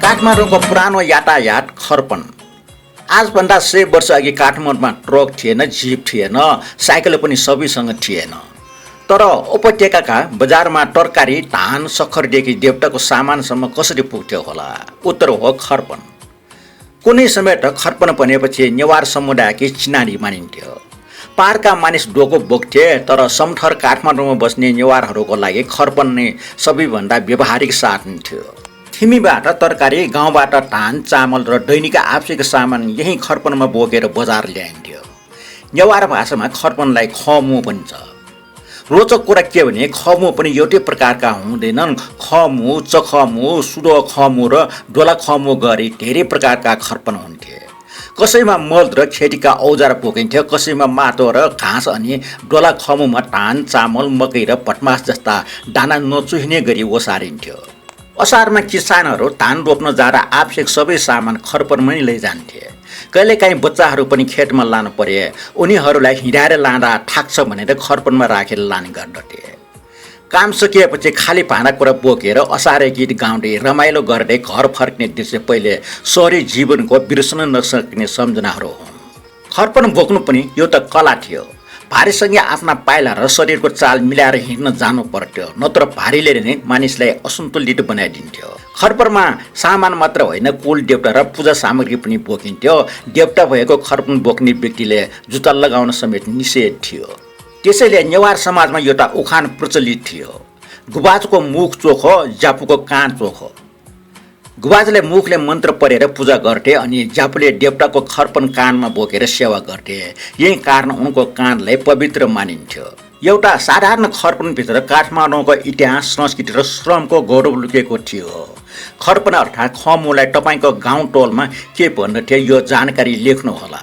काठमाडौँको पुरानो यातायात खर्पन। आजभन्दा 100 वर्ष अघि काठमाडौँमा ट्रक थिएन, जिप थिएन, साइकल पनि सबैसँग थिएन। तर उपत्यकाका बजारमा तरकारी, धान, सक्खरदेखि देवताको सामानसम्म कसरी पुग्थ्यो होला? उत्तर हो खर्पन। कुनै समय त खर्पन भनेपछि नेवार समुदायकै चिनारी मानिन्थ्यो। पाहाडका मानिस डोको बोक्थे, तर समथर काठमाडौँमा बस्ने नेवारहरूको लागि खर्पन नै सबैभन्दा व्यावहारिक साधन थियो। थिमीबाट तरकारी, गाउँबाट धान, चामल र दैनिक आवश्यक सामान यही खर्पनमा बोकेर बजार ल्याइन्थ्यो। नेवार भाषामा खर्पनलाई खमु भन्छ। रोचक कुरा के भने खमु पनि एउटै प्रकारका हुँदैनन्। खमु, चखमु, सुदो खमु र डोला खमु गरी धेरै प्रकारका खर्पन हुन्थे। कसैमा मल र खेतीका औजार बोकिन्थ्यो, कसैमा माटो र घाँस अनि डोला खमुमा धान, चामल, मकै र भटमास जस्ता दाना नचुहिने गरी ओसारिन्थ्यो। असारमा किसानहरू धान रोप्न जाँदा आवश्यक सबै सामान खर्पनमै लैजान्थे। कहिलेकाहीँ बच्चाहरू पनि खेतमा लानु परे, उनीहरूलाई हिँडाएर लाँदा थाक्छ भनेर खर्पनमा राखेर लाने गर्दथे। काम सकिएपछि खाली भाँडाकुँडा बोकेर असारे गीत गाउँदै रमाइलो गर्दै घर फर्किने दृश्य पहिले सहरी जीवनको बिर्सन नसक्ने सम्झनाहरू हुन्। खर्पन बोक्नु पनि एउटा कला थियो। भारीसँगै आफ्ना पाइला र शरीरको चाल मिलाएर हिँड्न जानु पर्थ्यो, नत्र भारीले नै मानिसलाई असन्तुलित बनाइदिन्थ्यो। खर्पनमा सामान मात्र होइन, कुल देवता र पूजा सामग्री पनि बोकिन्थ्यो। देवता भएको खर्पन बोक्ने व्यक्तिले जुत्ता लगाउन समेत निषेध थियो। त्यसैले नेवार समाजमा एउटा उखान प्रचलित थियो, गुबाजको मुख चोखो, जापुको कान चोखो। गुबाजले मुखले मन्त्र पढेर पूजा गर्थे अनि जापुले देवताको खर्पन कानमा बोकेर सेवा गर्थे। यही कारण उनको कानलाई पवित्र मानिन्थ्यो। एउटा साधारण खर्पनभित्र काठमाडौँको इतिहास, संस्कृति र श्रमको गौरव लुकेको थियो। खर्पन अर्थात् खमुलाई तपाईँको गाउँ टोलमा के भन्दथे यो जानकारी लेख्नुहोला।